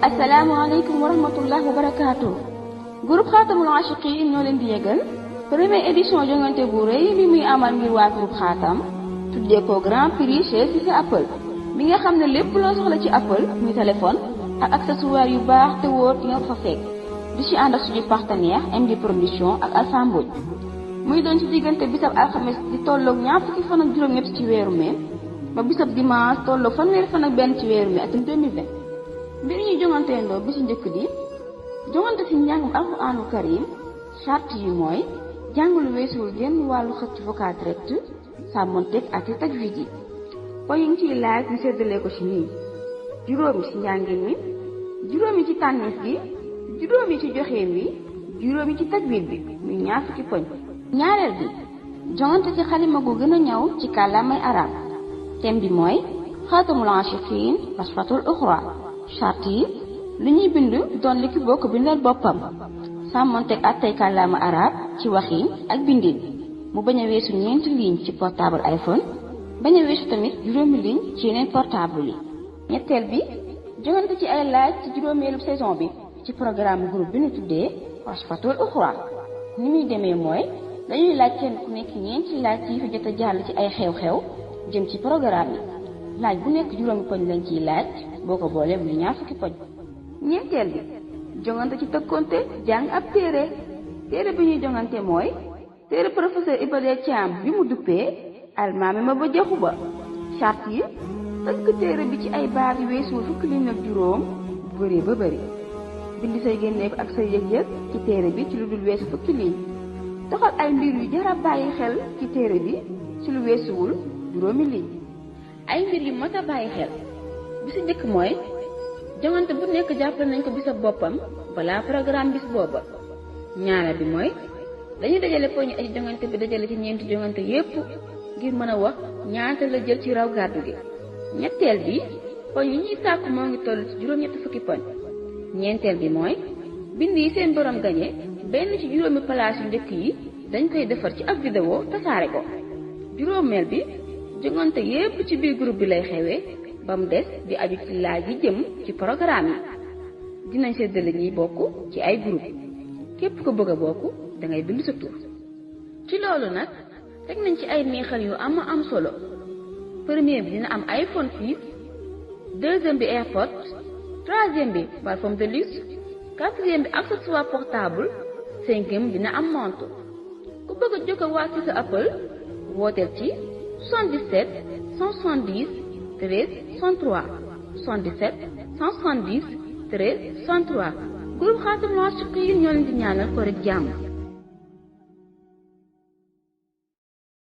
asalaamaaleykum wa rahmatullahi wa barakaatu. Groupe Xaatamul Aashiqiin ñoo leen di yëgal première édition jongante bu rëy bi muy amal ngir waa groupe Xaatam tuddee ko Grand Prix chez Cissé Apple bi nga xam ne lépp loo soxla ci Apple muy téléphone ak accessoire yu baax te wóor di nga fa fekk di ci ànd ak suñu partenaire MD Production ak Alpha Mbodj muy doon ci diggante bisab alxames di tolloog ñaar fukki fan ak juróom-ñett ci weeru mai ba bisab dimanche tolloog fanweeri fan ak benn ci weeru mai atum 2020 mbir ñuy jonganteendoo bi ci njëkk di jongante ci njàngum alxuraanul karim charte yi mooy jàng lu weesuwul genn wàllu xëcc vocal direct sàmmonteeg ak ci tajwid yi po yi ngi ciy laaj ñu seddalee ko ci nii juróomi ci njàngin mi juróomi ci tànneef gi juróomi ci joxeen wi juróomi ci tajwid bi muy ñaar fukki poñ ñaareel bi jongante ci xalima gu gën a ñaw ci kàllaamay arab thème bi mooy xaatamul aashiqiin wasfatul uxra charte yi lu ñuy bind doon li ki bokk bindal boppam sàmmonteeg attey kàllaama arab ci waxiin ak bindin mu bañ a weesu 4 ligne ci portable iPhone bañ a weesu tamit juróomi ligne ci yeneen portable yi ñetteel bi jongante ci ay laaj ci juróomeelu saison bi ci programme groupe bi ñu tuddee wasfatul uxra ni muy demee mooy dañuy laaj kenn ku nekk 4 laaj yi fi jot a jàll ci ay xew-xew jëm ci programme yi laaj bu nekk juróomi poñ lañ ciy laaj boo ko boolee muy ñaar fukki poñ ñeenteel bi jongante ci tëkkonte jàng ab téere bi ñuy jongante mooy téere professeur Iba Der Thiam bi mu duppee almaami ma ba jaxu ba charte yi tëkk téere bi ci ay baat yu weesuwul fukki ligne ak juróom bu bëree ba bëri bind say génneeku ak say yëg-yëg ci téere bi ci lu dul weesu fukki ligne doxal ay mbir yu jar a bàyyi xel ci téere bi ci lu weesuwul juróomi ligne ay mbir yu mat a bàyyi xel bi si njëkk mooy jongante bu nekk jàppal nañ ko bisab boppam balaa programme bis booba ñaareel bi mooy dañuy dajale poñu aji jongante bi dajale ci 4 jongante yépp ngir mën a wax ñaata la jël ci raw gàddu gi ñetteel bi poñ yi ñuy tàkk moo ngi toll ci juróom-ñett fukki poñ ñeenteel bi mooy bind yi seen borom gañe benn ci juróomi place yu njëkk yi dañ koy defar ci ab vidéo tasaare ko juróomeel bi jongante yépp ci biir groupe bi lay xewee ba mu des di aju ci laaj yi jëm ci programme yi dinañ seddale ñiy bokk ci ay groupe képp ko bëgg a bokk da ngay bind sa tur ci loolu nag teg nañ ci ay neexal yu am solo premier bi dina am iPhone 6 deuxième bi AirPod troisième bi parfum de luxe quatrième bi accessoire portable cinquième dina am montre ku bëgg a jokkoo waa Cissé Apple wooteel ci 77 170 13 63 77 170 13 63 groupe Xaatamul Aashiqiin ñoo leen di ñaanal ko rek jàmm